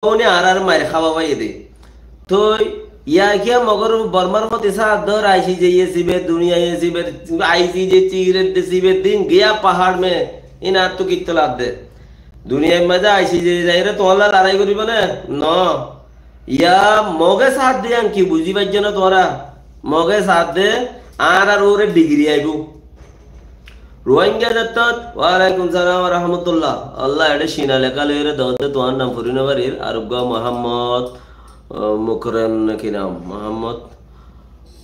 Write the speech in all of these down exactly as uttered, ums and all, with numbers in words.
Mogóune añárar mair hába báiye de. Toi, ya kiya Mogor Bormar foti sáat dór, aisi jaiye sibe, duniyaiye sibe, aisi je cigaret de sibe, din giya pahar me, in añáttu kittú laf de. Duniyair maze aisi je zaire tuáñlla larai goribo ne? No. Ya Moge sáat de yan ki buzi faijjo na tuáñra? Moge sáat de añárar uore digiri aibo. Ruáingga zattót, walaikum salam wa rahmatullah. Allah, eçe cina leká loiyóre doódde tuáñr nam fori no farir. Ar uggúa Muhammod, ah, Mukram ne ki nam? Muhammod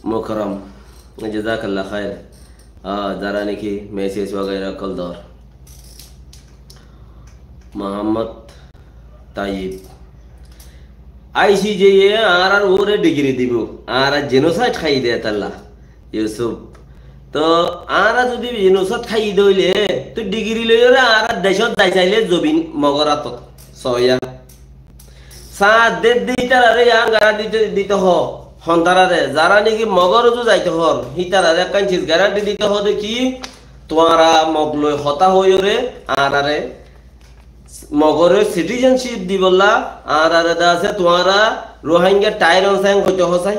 Mukram. Jazakallah khair. Ah, zará niki message wagaira ókkol dór. Muhammod Tayyib. I C J ye añárar uore digiri dibo. Añára genocide háiyi de etalla. Yusuf. To añára zodi genocide háiyi de óile, to digiri loiyóre añára decót zai saile zobin Mogor átot. Soya. Sáat de de ítarare yián garanti dito, dito ho. Hontarare, zará niki Mogor uzu zaito hor, hítarare ekkán ciz garanti dito ho de ki, tuáñra Mog loi hotá hoiyóre, añárare Mogore citizenship dibolla, añárare de asé, tuáñra Ruáingga tyrant seng hoito hosai.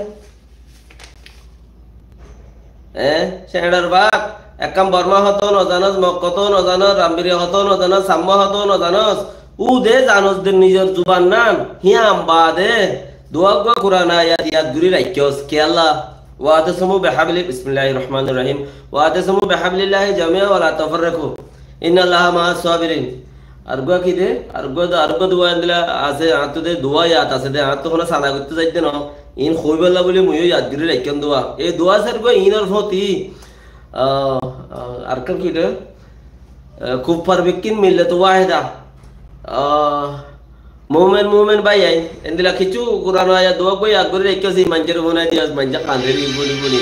Eh, Señçar bak, ekkán Borma hoto no zanos, Mog hoto no zanos, Rambiri hoto no zanos, Samma hoto no zanos, u de zanos de nizor zuban nan, hiyan bade, duwa uggúa Kuran ayat yad gori raikkos, ki Allah, واعتصموا بحبل، بسم الله الرحمن الرحيم، واعتصموا بحبل الله جميعا ولا تفرقوا، إن الله مع الصابرين. Ar uggúa ki de? Ar uggúa de, ar uggúa duwa endilla asé, añáttu de duwa yad asé de, añáttu hono sala goittó zaidde no. In hoibolla buli muiyo yad gori raikkón duwa. E duwa asé ar uggúa inor foti, ah, ah, ar ekkán ki de? Eh, kuffar bikkin millat wahida. Ah, mumen, mumen bái ain. Endilla kissú Kuran ayat duwa uggúa yad gori raikkó si, maincóre funai diyos, maincé kande funi funi.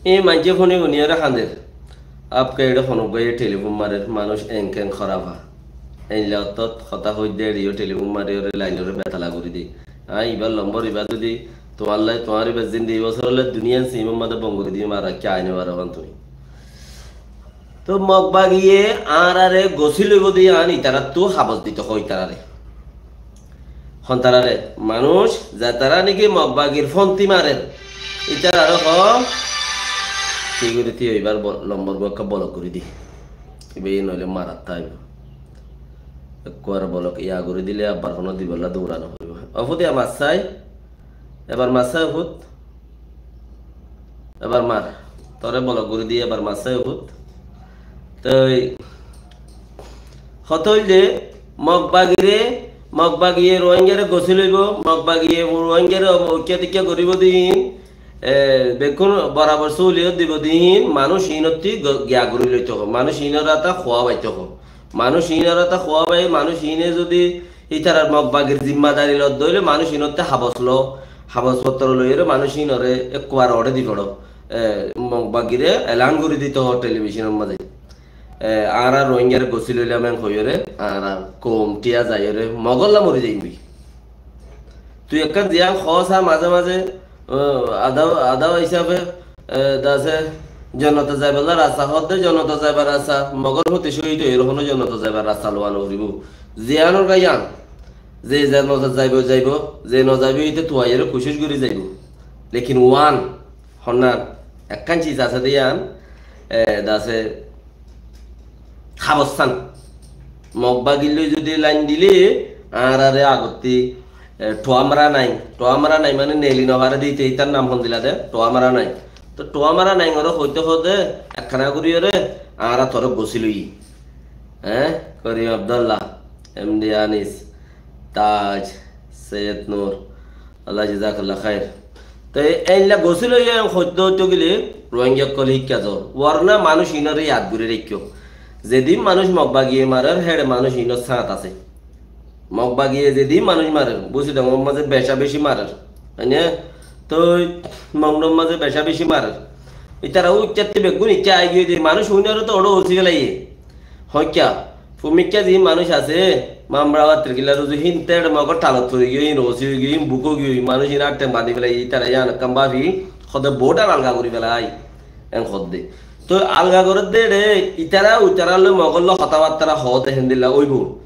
E maincé funi funi ore kander. Apke eçe hono uggúaye telifon marer, manúic enken horaf. Einla ottót hotá hoidde eçe yo telifon mari ore lainore betala gori de. Añí ibar lombor iba zodi tuáñlla, tuáñr iba zindi iba sorolle duniyan simor maze bon gori diyum, ar ki aine bar hon tumi. To Mog bagiye añárare gosi loibo de yián itarattu habos dito ho itarare. Hontarare, manúic zetará niki Mog bagir fonti marer, itarare ho, security ibar bo-, lombor uggúa ekka bolok gori di. Iba noile maratta aibo. Ekkuar bolok iya gori dile abbar hono dibolla dourano foribo. Ofudi amar sai, ebar mar sai ofut. Ebar mar. Tore bolok gori di ebar mar sai ofut. Toi hotá óilde Mog bagire, Mog bagiye Ruáinggare gosi loibo, Mog bagiye Ruáinggare obo-, oikká toikká goribo din, e, bekkún borabor súliyot dibo din, manúic inotti go-, giya gori loito ho, manúic inor ata huwa baito ho. Manúic inor ata huwa bai, manúic ine zodi ítarar Mog bagir zimmadari lodde óile manúic inotte habos lo, habos fottoro loiyore manúic inore ekkubar ore di foro. E, Mog bagire elan gori dito ho televisionor maze. E, añára Rohingyare gosi loilam en hoiyore, añára koum tiya zaiyore, Mogolla mori zaiyum goi. Tui ekkán ziyan hoó sa maze maze, o, ada, ada hísabe, e, dase jonnotot zaibolla rasta hoó de, jonnotot zaibar rasta, Mogor foti cóhid ói, erkon jonnotot zaibar rasta lowa no foribo. Ziyanor gai yián, ze jonnotot zaibo, zaibo, ze no zaibo, ite tuaiyore kucíc gori zaibo. Lekin uán, honnan, ekkán ciz asé de yián, e, dase, Habossan. Mog bagilloi zodi lain dile, añárare agotti, e, Tuamra Naing. Tuamra Naing mane neli no fare de ite, itar nam hondilla de, Tuamra Naing. To Tuamra Naingore hoite hoide, ekkana guriyore, añára tore gosi loiyi. E, Korim Abdullah, M D Anis, Taj, Seyed Nur, Allah jazakallah khair. Te eilla gosi loiye hoito hoito gile Rohingya okkol hikka zor. Warna manúic inore yad gori raikko. Zedin manúic Mog bagiye marer, héçe manúic inor sát asé. Mog bagiye zedin manúic marer, Busidongor maze beca beci marer. Oine? Toi Mongnor maze beca beci marer. Itara uittatti beggún itte ai giye de manúic inore to oço usi felaiye. Hoikka, fumikka ziín manúic asé, Mamra Wattir Killa Ruzu hín tér Mogor thalot fori giyói, hín osi ói giyói, hín buk ói giyói, manúic hín atten bandi felai, itara yián ekkán báfi, hode border alga gori felai, en hodde. Toi alga goredde ere, itara uitara loi Mogor loi hotabattara hode hendilla óibo.